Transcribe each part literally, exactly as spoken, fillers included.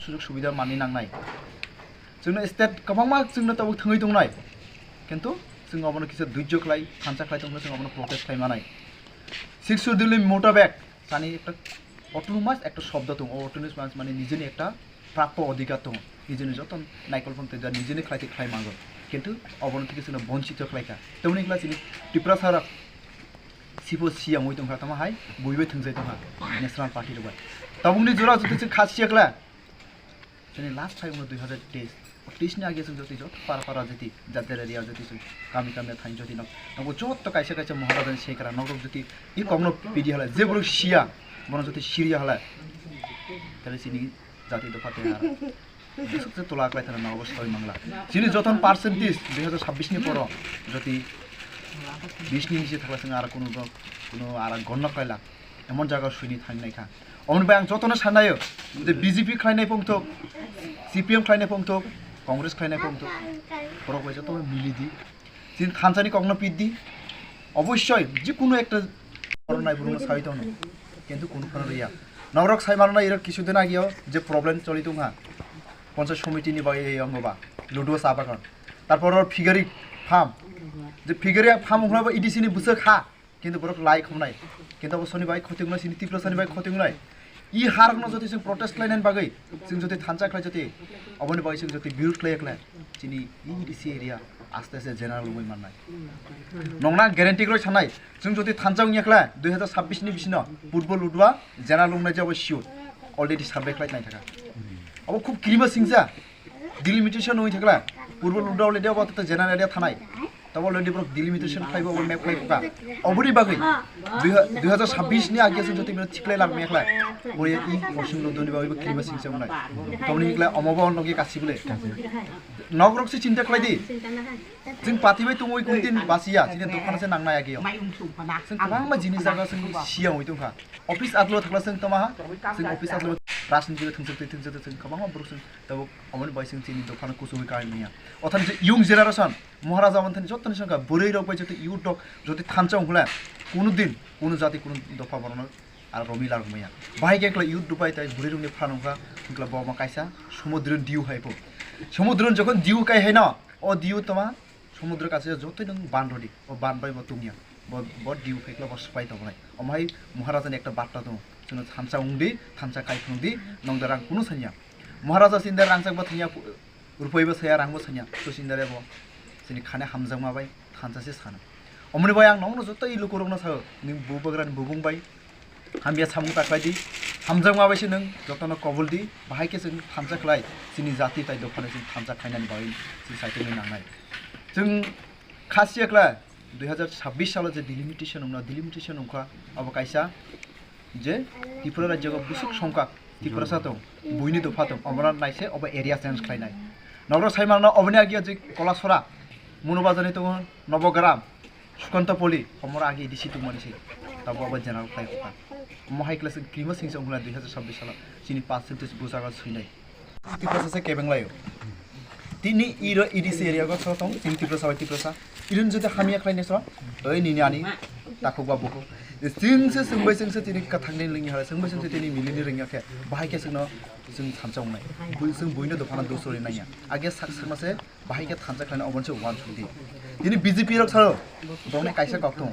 Sujog subida manwi nangnai. Chwngno state kwbangma chwngno tabuk thwngwi tongnai. Kintu chwng obono kisa dhujjo khlai, thansa khlai tongkhe chwng obono protest khlai manai. Sixth Schedule ni motabek tani ekta autonomous ekta shobdo tongo. O autonomous mane nijeni ekta prapto odhikar tongo. Nijeni joto naikol phang tei nijeni khlai tei khlai mango. Kintu obono thikhe chwngno bonchito khlaikha. Tamoni wngkha chini Tiprasa rok sibo siyang oi tongkha, tamo hai buibai thwngjai tongkha National Party rok bai. Tabukni jora joto chwng kha siya khlai. Chini last time no dui hazar teis. O teis ni age chwng joti joto para para joti, jat jat area joti chwng kami kami thain joti no. Nabo joto kaisa kaisa Maharajani sekra nok rok joti i kokno pidi hala, je borok siya, bono joti siriya hala. Tale chini jati dopha tei har. Bwswk se tola klai thana nabo soi mangla. Chini joton percentage dui hazar sabbish ni poro joti bis ni nisi thakla chwng aro kuno, kuno aro gonno kaila. Emon jaga suini thang nai kha. Omoni bai ang jotono sanayo, je B J P khlainai pongthok, C P M khlainai pongthok, Congress khlainai pongthok, borok bai joto mili di. Chini thansani kokno pit di. Obossoi jikunu ekta koronai borokno sawi tongno. Kintu kunu phano riya. Norok sai mano na irok kisu din ageo je problem choli tongha. Panchayat somiti ni bai yongo ba. Luduo sa bagan. Tarpor or figari farm. Je figari farm hwnba E D C ni bwswk ha. Kintu borok lai khumnai. Kintu abo soni bai khoti wngnai, sini Tiprasani bai khoti wngnai. I harokno jodi chwng protest khlainani bagwi, chwng jodi thansa khlai jodi, oboni bagwi chwng jodi birud khlai khlai, chini E D C area aste aste general wngwi mannai. Nongna guarantee roi sanai, chwng jodi thansa wngya khlai, dui hazar sabbish ni bisino, football ludua general wngnai jabo sure. Already survey khlai nai thaka. Abo khub kirima singsa. Delimitation wngwi thakla, Purbo Ludra already abo to general area thanai. Tabo already borok delimitation khlaibo, abo map khlai buka. Oboni bagwi dui ha-, dui hazar sabbish ni age se jotoi bino thiklai lang mekhlai. Bo ya i Poschim Ludra ni bagwi bo kirima singsa wngnai. Toboni hiklai omo bo nogi kasi bole. Nok rok se chinta khlai di. Chwng pati bai tongwi kun din basiya, chini dophano se nangnai age yo. Chwng kwbangma jinis jaga chwng siya wngwi tongkha. Office atlo thakla chwng toma ha. Chwng office atlo rajniti thwngsak twi thwngsak twi chwng kwbangma borok chwng tabuk Omoni bai chwng chini dophano kuchugwi kai manya. Othan je young generation, Maharaja manthani jottoni sangka bwrwi rok bai joto youth rok joto thansa ongkhle, kunu din, kunu jati, kunu dopha borokno ar romi larok maya. Bahai khe kla youth dupai tai bwrwi rokni phan ongkha, wngkla bo ma kaisa Somudron diu hai pho. Somudron jokhon diu kai hai no, o diu toma Somudro kaisa jotoi nwng ban rodi, o ban bai bo tungya. Bo, bo diu phekla bo swpai tongnai. Omo hai Maharaja ni ekta batta tongo. Chwngno thansa wng di, thansa kai phung di, nong da rang kunu sanya. Maharaja sin da rang chak bo thanya, rupai bo saya, rang bo sanya. To sin da rebo. Chini khane hamjakma bai, thansa se sana. Omoni bai ang nongno joto i lukurokno sao, ni bubagra ni bubung bai. Hamya samung ta khlai di, hamjakma bai se nwng jotono kobol di, bahai khe chwng thansa khlai, chini jati tai dophano chwng thansa khlainani bagwi chwng saichung nangnai. Chwng khasiya khlai, dui hazar sabbish salo je delimitation wngna, delimitation wngkha, abo kaisa je Tripura rajyo bwswk songkha, Tiprasa tong, buini dopha tong, obono naise obo area change khlainai. Nogro sai mano oboni agi je Kolasora, Munubajani tongo, Nobogram, Sukantapoli, omoro agi D C tongmani se, tabo abo general khlai kha. Omo hai khe se krima singsa wngkha dui hazar sabbish salo, chini percentage bujago swinai. Tiprasa se kebeng laio. Tini iro E D C area go so tong, chini Tiprasa bai Tiprasa. Iron jodi hamya khlai ne so, oi nini ani takhuk ba bukhuk. Chwng se chwng bai chwng se tini kathang ni lingya, chwng bai chwng se tini mili ni ringya khe, bahai khe chwngno chwng thansa wngnai. Bui chwng buino dophano dosori nangya. Age sak sakma se bahai khe thansa khlaina oboni se uansuk di. Tini B J P rok salo, borokni kaisa kok tongo.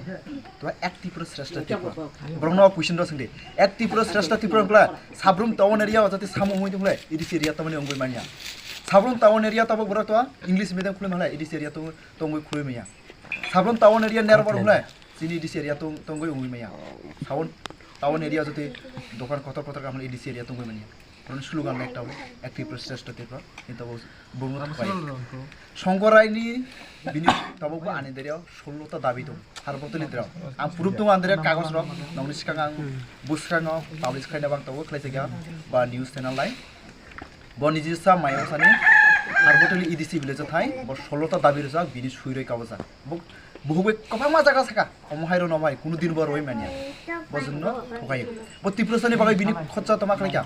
To ek Tripura Shrestha Tripura. Borokno o question rok swng di. Ek Tripura Shrestha Tripura wngkla, Sabrum town area o jati samung wngwi tongkhle, E D C area tamani wngwi manya. Sabrum town area tabuk borok to English medium khulwi manglai, E D C area to tongwi khulwi manya. Sabrum town area nerbar wngkhle, chini E D C area tong-, tongwi wngwi manya. Sabrum town area jati dokan kotor kotor kahamni E D C area tongwi manya. Borokni slogan ekta bo, ek Tripura Shrestha Tripura, hinta bo bumung Abo thwpai. Solo rok. Songkoraini bini tabuk bo ani dereo solo ta dabi dong. Har botoni dereo. Ang proof dong ani dereo kagoj rok, nongni swkang ang bwskango publish khaina bang tabuk khlai jakya ba news channel lai. Bo niji sa mayo sani har botoni E D C village thai, bo solo ta dabi rwjak, bini sui roi kabojak. Bo buhubui kwbangma jaga saka, omo hai rw no bai, kunu din bo roi manya. Bo jwngno thokayo. Bo Tiprasani bagwi bini khorcha toma khlaikha.